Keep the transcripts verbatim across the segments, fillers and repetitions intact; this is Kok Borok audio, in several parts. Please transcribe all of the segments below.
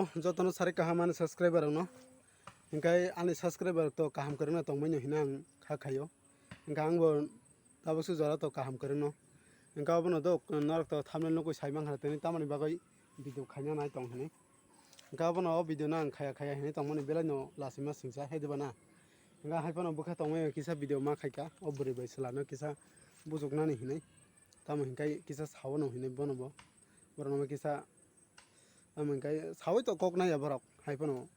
Jotono sari kaham ani subscriber rokno. Hinkhe ani subscriber rok to kaham kwrwngno tongmani hino ang kha khaio. Hinkhe angbo tabuk se jora to kaham kwrwngno. Hinkhe abono do norok to thumbnail nugwi sai mankha tini tamoni bagwi video khaina nai tong hini. Hinkhe abono o video no ang khaya khaya hini tongmani belai no lasima singsa hai diba na. Hinkhe hai phano bwkha tongmani kisa video ma khaika o bwrwi bai chwla no kisa bujuknani hinwi. Tamo hinkhe kisa sao no hinwi bono bo. Borok no kisa Tamo hinkhe sawi to kok naiya borok, hai phano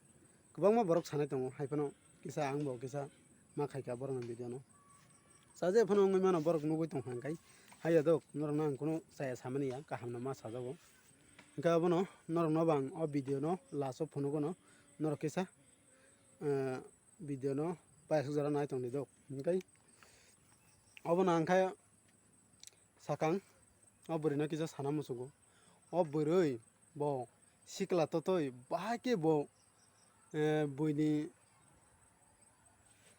kwbangma borok sanai tongo, hai phano kisa ang bo kisa ma khaika borokni video no. Chaje phano wngwi mano borok nugwi tongkha hinkhe, haiya dok norokno ang kunu chaya samani ya, kaham no ma sajago. Hinkhe abono norokno bo ang o video no last o phunugo no norok kisa, eh, video no paisuk jora nai tongdi dok. Hinkhe obono ang khe sakang o bwrwi no kisa sana muchungo. O bwrwi bo sikla totwi bahai khe bo, eh, buini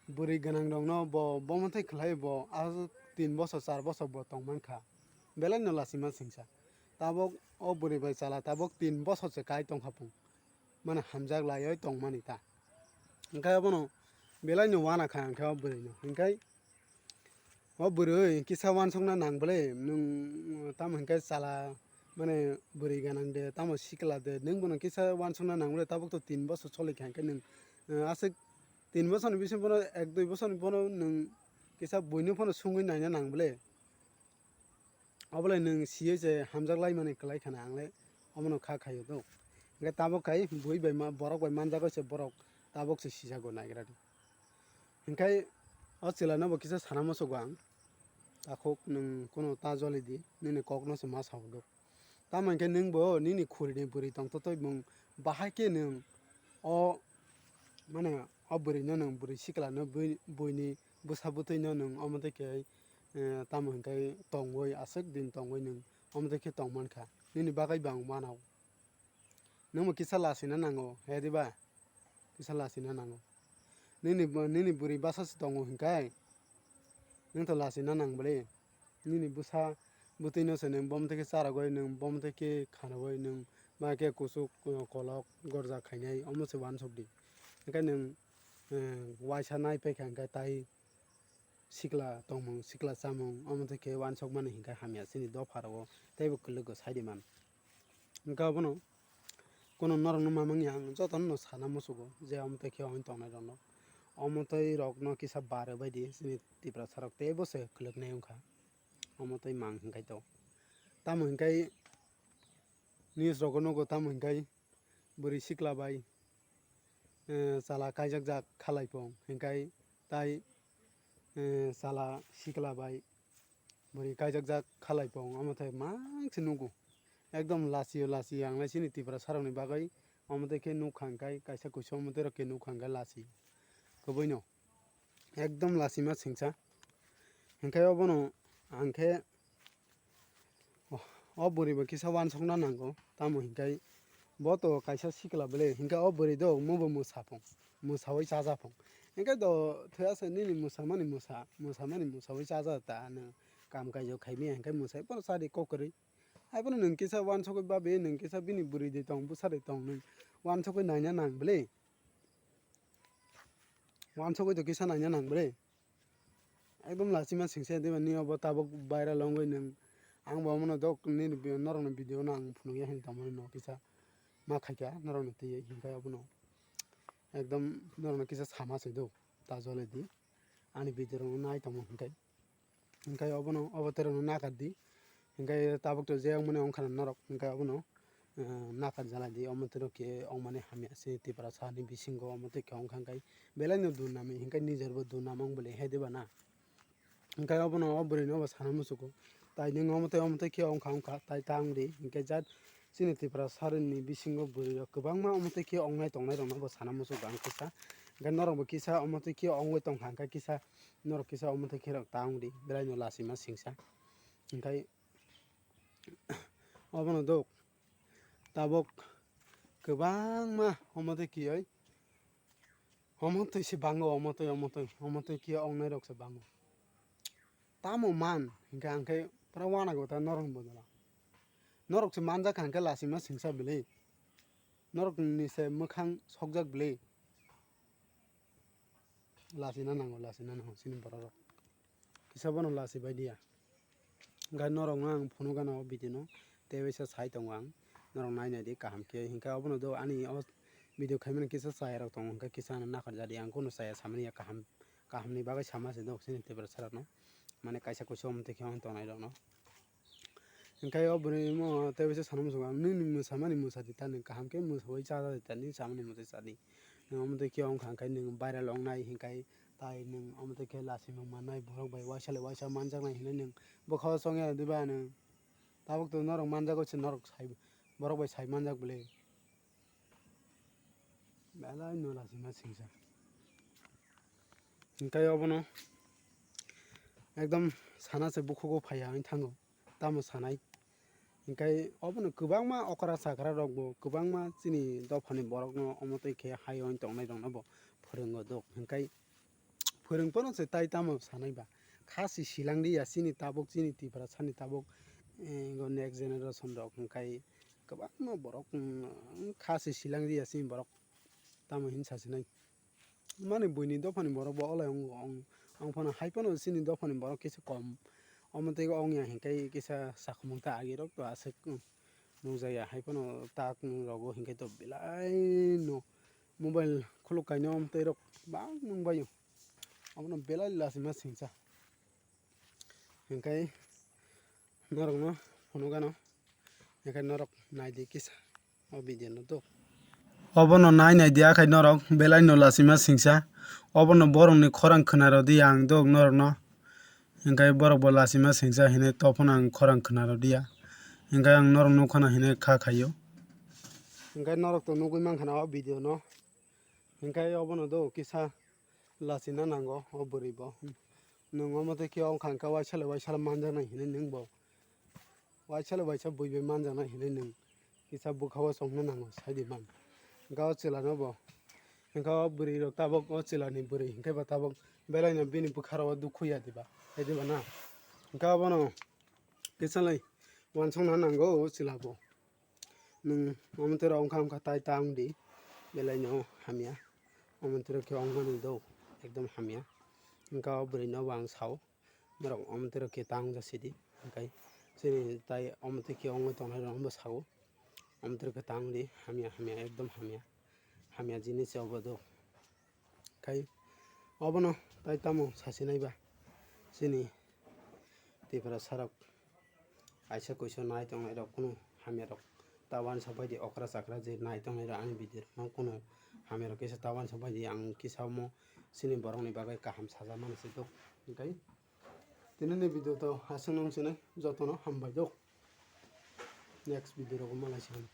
bwrwi gwnang rokno bo bomothai khlai bo aswk tin bosor char bosor bo tong mankha, belai no lachima singsa. Tabok o bwrwi bai chala tabok tin bosor se kai tongkha phung, mane hamjak laioi tongmani ta. Hinkhe abono belai no wana kha hinkhe o bwrwi no. Hinkhe O bwrwi kisa wansukna nang bwle, nwng tamo hinkhe chala, mane bwrwi gwnang de, tamo sikla de, nwng bono kisa wansukna nang bwle, tabuk to tin bosor choli kha hinkhe nwng, eh, aswk tin bosorni bisingo bono ek dui bosorni bono nwng kisa buino phano sungwi naina nang bwle. Obolai nwng siyoi se hamjak lai mani kwlai khana ang le omono kha khaio do. Hinkhe tabuk khai bui bai ma-, borok bai manjagoi se borok tabuk se sijago naigra di. Hinkhe o chwla no bo kisa sana muchungo ang, takhuk nwng kunu ta joli di, nini kok no se ma sao do. Tamo hinkhe nwng bo nini khuri ni bwrwi tong totwi bwng bahai khe nwng o, mane o bwrwi no nwng bwrwi sikla no bui-, buini bwsa bwtwi no nwng omo twi khe, eh, tamo hinkhe tongwi aswk din tongwi nwng omo twi khe tong mankha, nini bagwi bo ang wanao. Nwng bo kisa lachina nango, he diba? Kisa lachina nango. Nini bo, nini bwrwi bwsa se tongo hinkhe, nwng to lachina nang bwle. Nini bwsa bwtwi no se nwng bom twi khe charogoi, nwng bom twi khe khanogoi, nwng ma khe kuchuk, uh, kolok gorja khainai, omo se wansuk di. Hinkhe nwng, uh, waisa nai paikha hinkhe tai sikla tongmung, sikla chamung, omo twi khe wansukmani hinkhe hamya chini dopha rogo teibo kwlwgo sai di man. Hinkhe abono kunu norokno mamang ya ang jotono no sana muchungo je omo twi khe oin tongnai rokno. Omo twi rokno kisa barwi bai di chini Tiprasa rok teibo se kwlwknai wngkha. Omo twi mang hinkhe to. Tamo hinkhe news rogo nugo tamo hinkhe bwrwi sikla bai, eh, chala kaijakjak khalai pong, hinkhe tai, eh, chala sikla bai bwrwi kaijakjak khalai pong, omo thai mang se nugo. Ekdom lachio lachio ang lai chini Tiprasa rokni bagwi omo twi khe nukha hinkhe kaisa kusu omo twi rok khe nukha hinkhe lachi kwbwi no. Ekdom lachima singsa. Hinkhe obono ang khe, oh, o bwrwi bo kisa wansukna nango. Tamo hinkhe bo to kaisa sikla bwle. Hinkhe o bwrwi do mubo mwsa phung. Mwsawi chaja phung. Hinkhe do thwiya se nini mwsamani mwsa, mwsamani mwsawi chaja ta ano kam kaijak khaimaya hinkhe mwsai phano chadi kok kwrwi. Haiphano nwng kisa wansukwi babi nwng kisa bini bwrwi de tong bwsa de tong nwng wansukwi naina nang bwle. Wansugwi to kisa naina nang bre. Ekdom lachima singsa diba ni obo tabuk viral wngwi nwng. Ang bo omono dok nini bi-, norokni video no ang phunukya hini tongmani no kisa ma khaikha norokni twiwi hinkhe obono ekdom norokno kisa sama se do ta jole di ani video rokno nai tongma hinkhe. Hinkhe obono obo terokno nakar di. Hinkhe tabuk to je wngmani wngkha na norok, hinkhe obono, eh, nakar jalai di. Omo terok khe wngmani hamya se Tiprasa ni bisingo omo twi khe wngkha, hinkhe belai no durnam, hinkhe nijor bo durnam wng bwle he diba na. Hinkhe obono o bwrwi no bo sana muchugo. Tai nwng omo twi omo twi khe wngkha wngkha, tai ta wng di. Hinkhe jat chini Tiprasa ni bisingo bwrwi rok kwbangma omo twi khe wngnai tongnai rok no bo sana muchugo ang kisa. Hinkhe norok bo kisa omo twi khe wngwi tongkha, hinkhe kisa norok kisa omo twi khe rok ta wng di, belai no lachima singsa. Hinkhe obono dok tabok kwbangma omo twi kiyoi, omo twi se bango, omo twi, omo twi, omo twi kiya wngnai rok se bango. Tamo man hinkhe ang khe pura wanago ta norok ni bodol o. Norok se manjak kha hinkhe lachima singsa bili. Norok ni se mwkhang sokjak bwle. Lachina nango, lachina nango chini borok rok. Kisa bono lachi bai diya. Hinkhe norok no ang phunuk gana o video no tei waisa sai tongo ang. Norok nai nai di kaham khe. Hinkhe obono do ani o video khaimani kisa chaya rok tongo, hinkhe kisa ano nakhar jadi ang kunu chaya samani ya kaham, kaham ni bagwi sama se do chini Tiprasa rok no. Mane kaisa kuisa omo twi khe tongnai rok no. Hinkhe o bwrwi mo tei bisa sana muchungo, "Nini mwsamani mwsa di ta, nwng kaham khe mwsawi cha di ta, nini chamani mwsai cha di. Nwng omo twi khe wngkha hinkhe nwng viral wngnai hinkhe tai nwng omo twi khe lachimung mannai, borok bai waisa le waisa manjaknai hinwi nwng bwkha o chongya diba nwng? Tabuk to norok manjago se norok sai, borok bai sai manjak bwle." Belai no lachima singsa. Hinkhe obono ekdom sana se bukhugo phaiya wng thango, tamo sanai. Hinkhe obono kwbangma okra chakra rokbo, kwbangma chini dophani borokno omo twi khe hai wng tongnai rokno bo phwrwngo dok. Hinkhe phwrwng phano se tai tamo sanai ba. Kha se silang riya chini tabuk, chini Tiprasani tabuk, eh, next generation rok hinkhe kwbangma borok, mm, kha se silang riya chini borok tamo hin sasinai. Mani buini dophani borok bo olai wngo, ong, ong phano hai phano chini dophani borok kisa kom. Omo tei ongya hinkhe kisa sakhumung ta agi rok to aswk, mm, nukjakya hai phano tak, mm, rogo hinkhe to belai no mobile khuluk kainwi omo tei rok bang nung baio. Obono belai lachima singsa. Hinkhe norokno phunukgano, hinkhe norok naidi kisa o video no do. Obono nai naidi akhai norok belai no lachima singsa. Obono borokni khorang khwnarodi ang do norokno. Hinkhe borok bo lachima singsa hinwi tophano ang khorang khwnarodiya. Hinkhe ang norok nukhano hinwi kha khaio. Hinkhe norok to nugwi mankha na o video no. Hinkhe obono do kisa lachina nango o bwrwi bo. Nwng omo tei khe wngkha hinkhe waisa le waisa le manjaknai hinwi nwng bo. Waisa le waisa bui bai manjaknai hinwi nwng kisa bwkha o chongna nango saidi man. Hinkhe o chwla no bo. Hinkhe o bwrwi rok tabuk o chwla ni bwrwi hinkhe bo tabuk belai no bini bwkha rok o dukhu ya diba. Hai diba na? Hinkhe obono kisa lai wansukna nango o chwla bo. Nwng omo twi rok wngkha wngkha tai ta wng di, belai no hamya. Omo twi rok khe wngmani do ekdom hamya. Wngkha o bwrwi no bo ang sao, norok omo twi rok khe ta wng ja sidi, hinkhe chini tai omo twi khe wngwi tongnai rok no bo sao. Omo twi rok khe ta wng di, hamya hamya ekdom hamya, hamya jinis se obo do. Khai obono tai tamo sasinai ba chini Tiprasa rok kaisa kuisa nai tongnai rok kunu hamya rok ta wansok bai di okra chakra je nai tongnai rok ani video rok no kunu hamya rok kisa ta wansok bai di ang kisa omo chini borok ni bagwi kaham sajakmani se do. Hinkhe tini ni video to aswk nung sinai joto no hambai do. Next video rogo malai sinai.